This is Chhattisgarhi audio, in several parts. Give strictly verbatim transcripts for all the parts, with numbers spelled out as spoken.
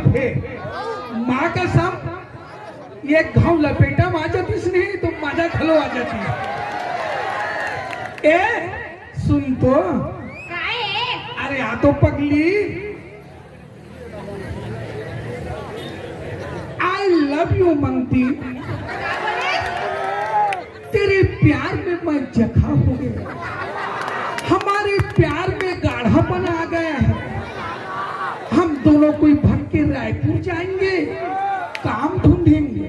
हे, माँ कसम, एक घाव लपेटा म आ जातिस नहीं तो मजा घलो आ जातिस। ए, सुन तो। काहे? अरे आ तो पगली, I love you मंगती। तेरे प्यार में मैं जखा हो गया, हमारे प्यार में गाढ़ापन आ गया है। हम दोनों कोई भग के रायपुर जाएंगे, काम ढूंढेंगे,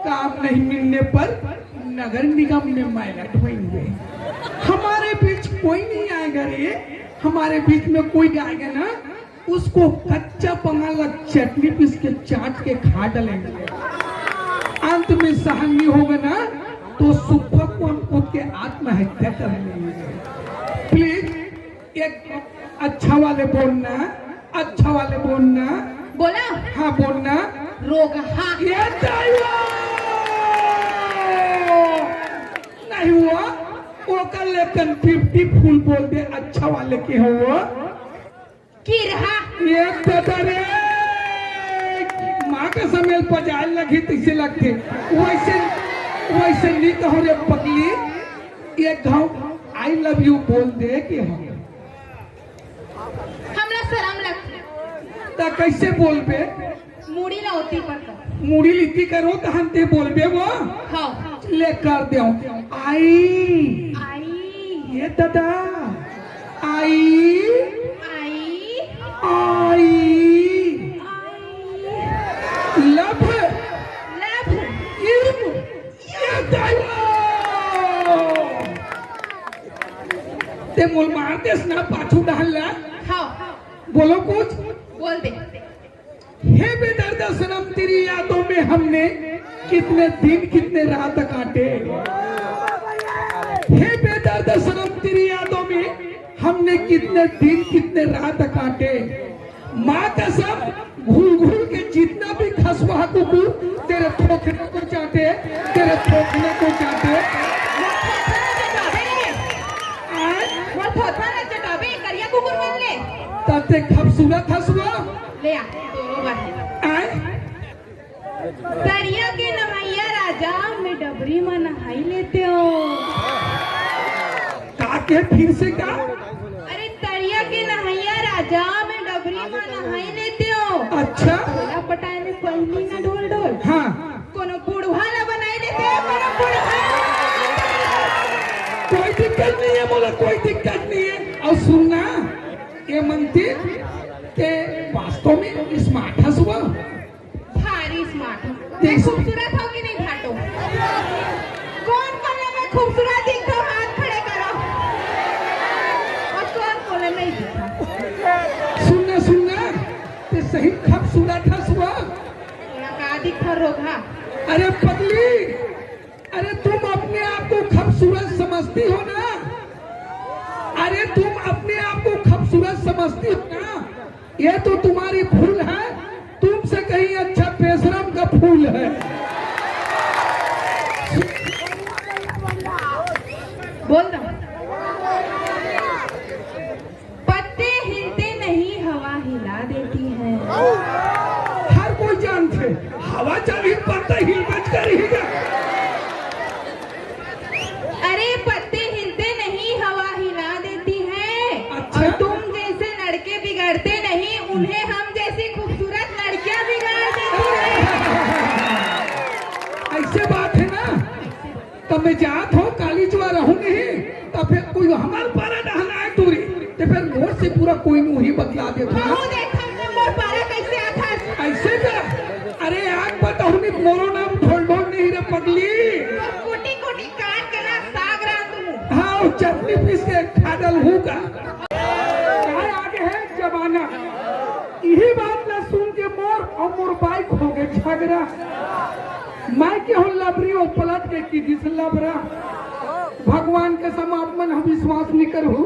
काम नहीं मिलने पर नगर निगम में मैला ढोएंगे। हमारे बीच कोई नहीं आएगा रे, हमारे बीच में कोई आएगा ना, उसको कच्चा बंगाल का चटनी पीस के चाट के खा डालेंगे। अंत में सहन नहीं होगा ना, तो सुबह को हम खुद के आत्महत्या कर लेंगे। प्लीज एक अच्छा वाले बोलना, अच्छा वाले बोलना। बोला। हाँ बोलना। रोगहा। ये नहीं हुआ, ओकर लेकन फिफ्टी फुल बोल दे, अच्छा वाले के हो वो। किरहा। ये तो रे, माँ का समय पजाल लगी तैसे लगते। वैसे, वैसे नहीं कहो रे पगली, एक घाव I love you बोल दे कि हम। हमला शरम लगथे। त कैसे बोलबे? मुड़ी ला ओती पर कर। मुड़ी लिट्टी करो तहन ते बोलबे वो? हाँ। ले कर दे। आई। आई। ये दादा। आई। आई। आई। आई। लभ। लभ। इम। ये दादा। ते मोल मार देस ना पाछू डाल ला। हाँ। बोलो कुछ। बोल दे। हे बेदर्द सनम, तेरी यादों में हमने कितने दिन कितने रात काटे। हे बेदर्द सनम, तेरी यादों में हमने कितने दिन कितने रात काटे। माँ कसम, घुल घुल के जितना भी खसवा कुकुर तेरे थोथने को चाटे, तेरे थोथने को चाटे। आए? मोर थोथा ला चटाबे, करिया कुकुर मन ले। तब ते खूबसूरत हसुआ। ले आ, तोरो बर। आए? तरिया के नहइया राजा, मैं डबरी म नहाई लेते हो। का के फिर से का? अरे तरिया के नहइया राजा, मैं डबरी म नहाई लेते हो। अच्छा। तोला पटाए में पहिली ना ढोल ढोल। हाँ। कोनो बुढ़वा ला बनाई देते, कोनो बुढ़वा ला बनाई देते। कोई दिक्कत नहीं है, बोला कोई दिक्कत नहीं है। और सुनना, ये मंगती, ते वास्तव में smart हस वो। भारी smart हूँ। देख मैं खूबसूरत हूँ कि नहीं भाटो? कौन बोला मैं खूबसूरत दिखता हूँ? हाथ खड़े करो। और कौन बोला नहीं दिखता? सुनना, सुनना, ते सही खूबसूरत हस वो। थोड़ा का दिखा रोगहा। अरे पगली, अरे तुम अपने आप को खूबसूरत समझती हो ना? अरे तुम अपने आप को खूबसूरत समझती हो ना? ये तो तुम्हारी भूल है, तुमसे कहीं अच्छा बेशरम का फूल है। बोल ना। पत्ते हिलते नहीं, हवा हिला देती है। हर कोई जानथे, हवा चलही, पत्ता हिलबेच करही गा। अरे, पत्ते हिलते नहीं, हवा हिला देती है। अच्छा। और तुम जैसे लड़के बिगड़ते नहीं, उन्हें हम जैसी खूबसूरत लड़कियां बिगाड़ देती है। ऐसे बात है ना? त मैं जात हूँ, काली जुआ रहूँ नहीं, त फिर कोई हमार पारा डहन आए दूरी, त फिर मोर से पूरा कोई मुँह ही बतला दे था। कहूँ देख हमने मोर पारा कैसे आथस। ऐसे का? अरे आग बताऊँ नहीं, मोरो नाम ढोल ढोल नहीं रे पगली। तो कुटी कुटी काट के ना साग रांधू। हाँ, वो चटनी पीस के खा डालहूँ का। काय आगे है जमाना। यही बात ला सुन के मोर और मोर बाइक हो गए झगड़ा। मैं के हूँ लबरी और पलट के की दिस लबरा। भगवान के सम आप मन ह विश्वास नहीं करू।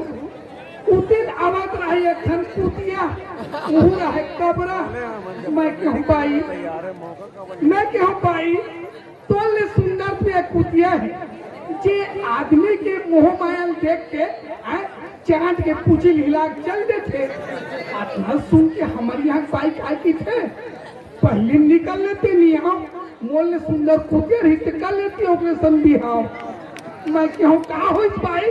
उतिन आवत रहे एक ठन कुतिया, उहू रहे कबरा। मैं के हूँ बाई, मैं के हूँ बाई, तोर ले सुंदर पे कुतिया है, जे आदमी के मोह माया ल देख के, हैं, चांट के पूछी हिला के चल देथे। अतना सुन के हमर यहाँ बाई काय कहिथे, पहली निकल लेते नहीं आओ, मोल ले सुंदर कुतिया रही त कर लेती ओकरे संग बिहाव। मैं कहूँ का होइस बाई,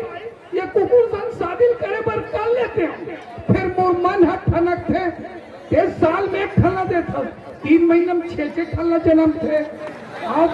ये कुकुर संग शादी करे बर कर लेते हो, फिर मोर मन ह ठनकथे, ते साल में एक ठन ला देथस, तीन महीना में छह छह ठन ला जनमथे। आओ